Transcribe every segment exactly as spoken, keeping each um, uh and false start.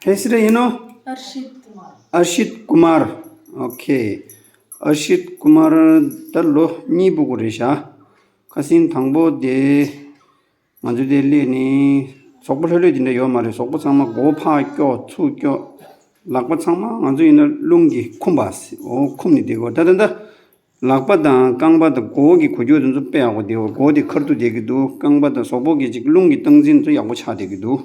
ཕེ་སི་རེ་ཡིན་ནོ། ཨར་ཤིད་ཀུ་མར། ཨར་ཤིད་ཀུ་མར། ཨོ་ཁེ། ཨར་ཤིད་ཀུ་མར་ད་ལོ་གཉིས་སྤུ་གུ་རེད་ཤག་ཁ་སང་དང་པོ་དེ། ང་ཚོ་དེ་སླེབས་ནས་གཟུགས་པོ་ལྷོད་ལྷོད་དེ་འདྲ་ཡོད་མ་རེད། གཟུགས་པོ་ཚང་མ་མགོ་བོ་ཕར་སྐྱོག་ཚུར་སྐྱོག་ལག་པ་ཚང་མ་ང་ཚོ་ཡིན་ན་རླུང་གིས་འཁུམས་པ། འོ་འཁུམས་ནས་བསྡད་ཀྱི་ཡོད། ད་ད་ད། ལག་པ་དང་རྐང་པ་དང་མགོ་བོ་གི་འགུལ་སྐྱོད་དེ་ཚོ་དཔེ་ཡག་པོ་བསྡད་ཡོད། མགོ་བོ་དེ་ཁ་ཐུག་བསྡད་ཀྱི་འདུག་རྐང་པ་དང་གཟུགས་པོ་གི་ཅིག་རླུང་གི་སྟངས་འཛིན་ཚོ་ཡག་པོ་ཆགས་བསྡད་ཀྱི་འདུག་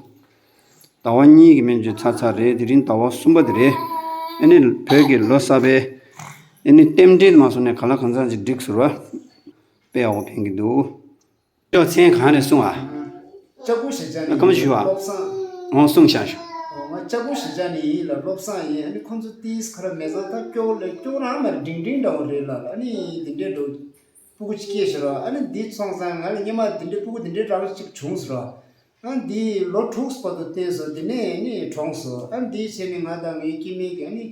ཟླ་བ་གཉིས་ཀྱི་སྨན་བཅོས་ཚར་ཚར་རེད། དེ་རིང་ཟླ་བ་གསུམ་པ་དེ་རེད། ཨ་ནི་བོད་ཀྱི་ལོ་གསར་པའི་ཨ་ནི་རྟེན་འབྲེལ་མ་སོང་ནས་ག་ལ་གང་འཚམ་ཅིག་འགྲིག་ཟེར་བ། དཔེ་ཡག་པོ་ཕན་གྱི་འདུག་ཅོག་མཚན་གང་རེད་གསུང་ཨ། ལྕགས་པོ་ཞེས་བྱ་ནི་ཨ་ཁམས་ཞུ་བ། བློ་བཟང་། འོང་གསུང་བཞག་ཞུ། འོ་ང་ལྕགས་པོ་ཞེས་བྱ་ནི་ཡིན་ལ་བློ་བཟང་ཡིན། ཨ་ནི་ཁོང་ཚོ་ཏིས་ཁ་ར་མེ་བཟང་ད་སྐྱོ་ལ་སྐྱོ་རང་མ་རེད། འབྲིང་འབྲིང་འདྲ་བོ་རེད་ལ། ཨ་ནི་འདི་འདྲའི་འགྲོ་སྤུ་གུ་གཅིག་སྐྱེས་ཤི་ར། ཨ་ནི་འདི་སོང་ཙང་ང་ལ་སྙེ་མ་འདི་འདྲའི་སྤུ་གུ་འདི་འདྲའི་རང་གཅིག་བྱུང་ཟེར་ར། ཨ་འདི་ལོ་དྲུག་བར་དུ་བསྟེན་སོང་། དེ་ནས་ནི་གྲོངས་སོང་། ཨ་འདི་བྱས་ནས་ང་དང་ངའི་སྐྱེ་དམན་གྱི་ཨ་ནི།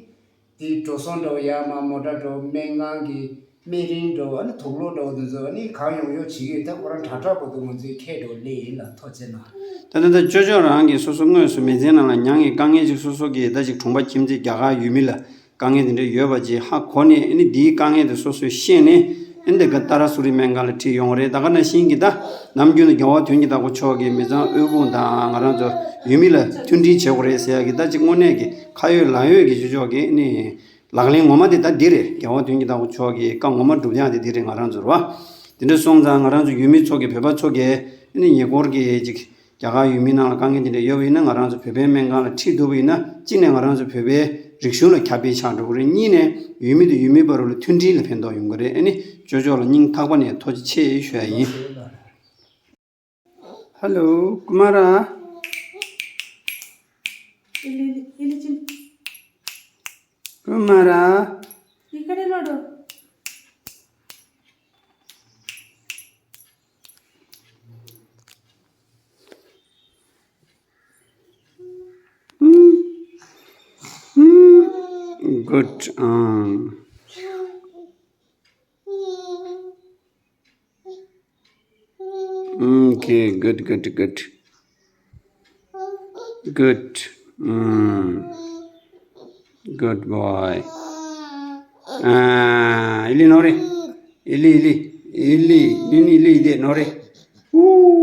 དེའི་འགྲོ་སོང་འདྲ་བོ་ཡར་མར་མོ་ཊ་འདྲ་བོ་སྨན་ཁང་གི་སྨན་རིན་འདྲ་བོ་ཨ་ནི་དུག་ལོག་འདྲ་བོ་དེ་ཚོ་ཨ་ནི་གང་ཡོང་ཡོང་བྱེད་ཀྱི་ཡོད། ད་ཁོ་རང་དྲག་དྲག་པོ་འདུག་ང་ཚོའི་ཁྱད་འདྲ་བོ་སླེབས་ཡིན་ལ་ཐུགས་རྗེ་གནང་། ད་ལྟ་ད་ཅོ་ཅོ་རང་གིས་སོ་སོ་དངོས་སུ་མི་ཚེ་ནང་ལ་མྱངས་ཀྱི་དཀའ་ངལ་ཅིག་སོ་སོ་གིས་ད་ཅིག་གྲོང་པ་ཁྱིམ་མཚེས་རྒྱ་གར་ཡུལ་མི་ལ་དཀའ་ངལ་དེ་འདྲ་ཡོད་པ་ཅིག་ཧ་གོ་ནས་ཨ་ནི་འདིའི་དཀའ་ངལ་དེ་སོ་སོས་ཤེས་ནས་ཨ་ནི་འདི་ག་ཏཱ་ར་སུ་རི་སྨན་ཁང་ལ་ཁྲིད་ཡོང་བ་རེད། ད་ག་ནང་བཞིན་གྱི་ད་ནམ་རྒྱུན་དུ་རྒྱལ་བ་དོན་གྱི་བདག་པོ་མཆོག་གིས་མི་ཚང་དབུལ་ཕོངས་དང་ང་རང་ཚོ་ཡུལ་མི་ལ་མཐུན་སྒྲིལ་བྱེད་དགོས་རེད་ཟེར་ཡ་གི་ད་ཅིག་དངོས་གནས་ཀྱི་ཁ་ཡོད་ལག་ཡོད་ཀྱི་ཅོ་ཅོ་གི་ཨ་ནི། ལག་ལེན་ངོ་མ་དེ་ད་འདི་རེད། རྒྱལ་བ་དོན་གྱི་བདག་པོ་མཆོག་གི་བཀའ་ངོ་མ་སྒྲུབ་ཡག་དེ་འདི་རེད། ང་རང་ཚོར་བ། དེ་འདྲ་སོང་ཙང་ང་རང་ཚོ་ཡུལ་མི་ཚོ་གི་བོད་པ་ཚོ་གི་ཨ་ནི་ཉེ་འཁོར་གྱི་ཅིག་རྒྱ་གར་ཡུལ་མི་ནང་ལ་དཀའ་ངལ་དེ་འདྲ་ཡོད་པ་ཡིན་ན་ང་རང་ཚོ་བོད་པའི་སྨན་ཁང་ལ་ཁྲིད་ཐུབ་པ་ཡིན་ན་གཅིག་ནས་ང་རང་ཚོ་བོད་པའི་རིག་གཞུང་ལ་ཁྱབ་སྤེལ་ཆགས་འགྲོ་གི་རེད། གཉིས་ནས་ཡུལ་མི་དང་ཡུལ་མི་བར་ལ་མཐུན་སྒྲིལ་ལ་ཕན་ཐོགས་ཡོང་གི་རེད། ཨ་ནི་ཅོ་ཅོ་ལ་སྙིང་ཐག་པ་ནས་ཐུགས་རྗེ་ཆེ་ཞུ་ཡ་ཡིན། Hello, Kumara. Kumara. Mm. Mm. Good. Um. Okay, good, good, good. Good. Mm. Good boy. Ah, ili nore. Ili, ili. Ili, nini ili de nore. Ooh.